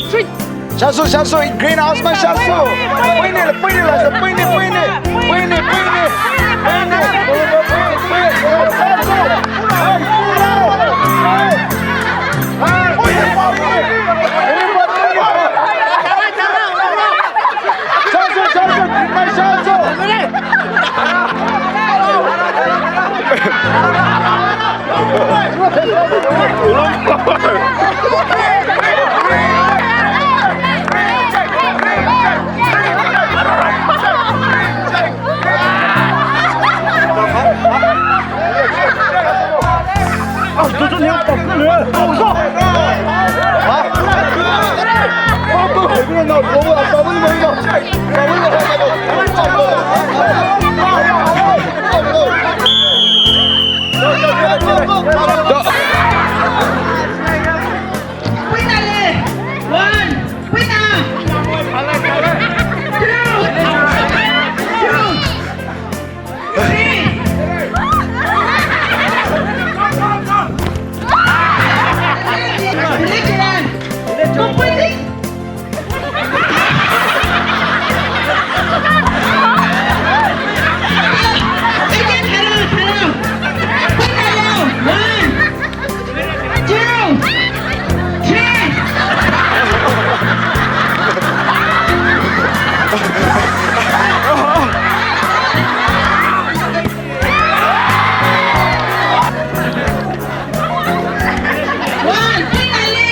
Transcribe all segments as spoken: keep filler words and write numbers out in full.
Shasu, shasu, greenhouse mai shasu. Puini, puini la, puini, puini. Puini, puini. Puini. Shasu, shasu, green mai shasu. One, finally!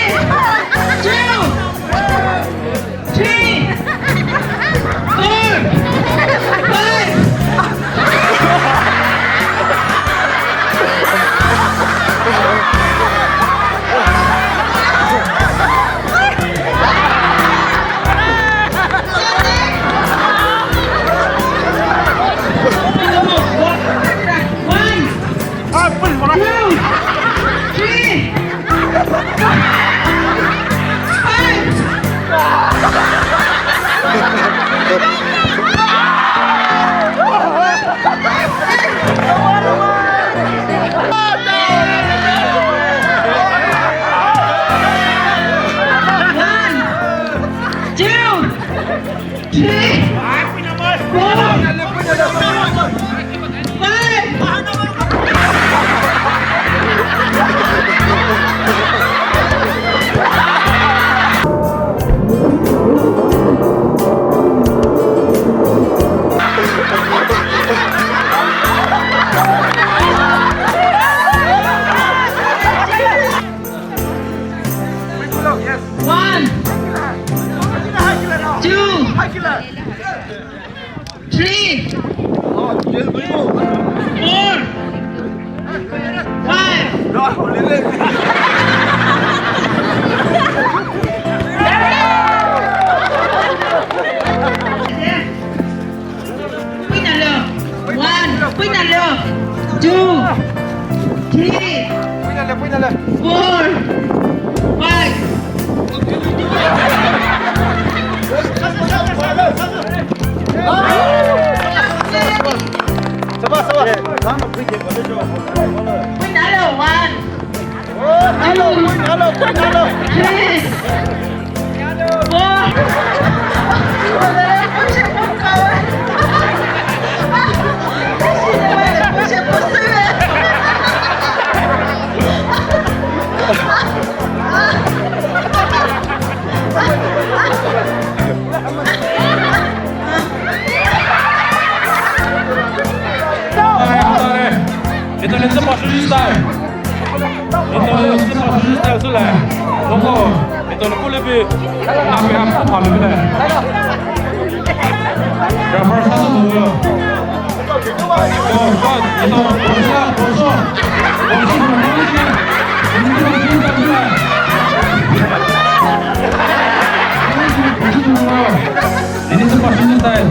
Two! Three! Four! Five! One! Two! Three! Five! One! Two! Three, four, five. One, two, three, four, five. Puina leo. One. Puina leo. Two. Three. Four. Five. Sabah, sabah. Puina leo. One. Hello, hello, hello. Three. Four. Ito le tsepa shuri style. Ito le tsepa shuri style sule. Loko, ito le kulebi. Nape ham tsepa le bile. Rapper sa tu lo. Ito, ito, ito, ito. Ini tsepa shuri style.